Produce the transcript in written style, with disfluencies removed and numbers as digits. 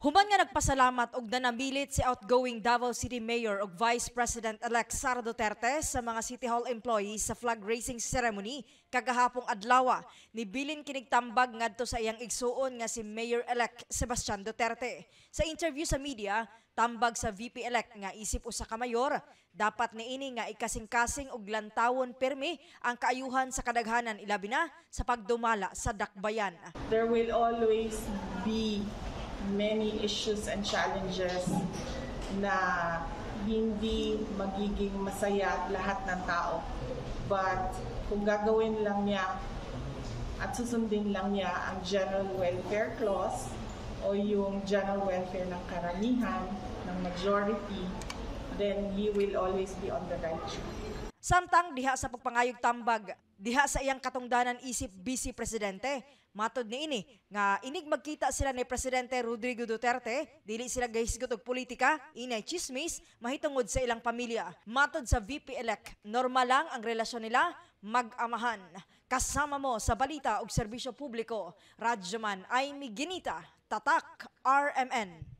Human nga nagpasalamat og nanamilit si outgoing Davao City Mayor ug Vice President-elect Sara Duterte sa mga City Hall employees sa flag raising ceremony kagahapong adlaw, nibilin kinig tambag ngadto sa iyang igsuon nga si Mayor-elect Sebastian Duterte. Sa interview sa media, tambag sa VP-elect nga isip usa ka mayor, dapat niini nga ikasing-kasing og lantawon pirmi ang kaayuhan sa kadaghanan, ilabi na sa pagdumala sa dakbayan. There will always be many issues and challenges na hindi magiging masaya lahat ng tao. But kung gagawin lang niya at susundin lang niya ang general welfare clause o yung general welfare ng karamihan, ng majority, then he will always be on the right track. Samtang diha sa pagpangayog tambag diha sa iyang katungdanan isip Vice Presidente, matod niini nga inig magkita sila ni Presidente Rodrigo Duterte, dili sila gahisgot og politika, inay chismis mahitungod sa ilang pamilya. Matod sa VP-elect, normal lang ang relasyon nila mag-amahan. Kasama mo sa balita ug serbisyo publiko, Radyoman Amy Ginita, Tatak RMN.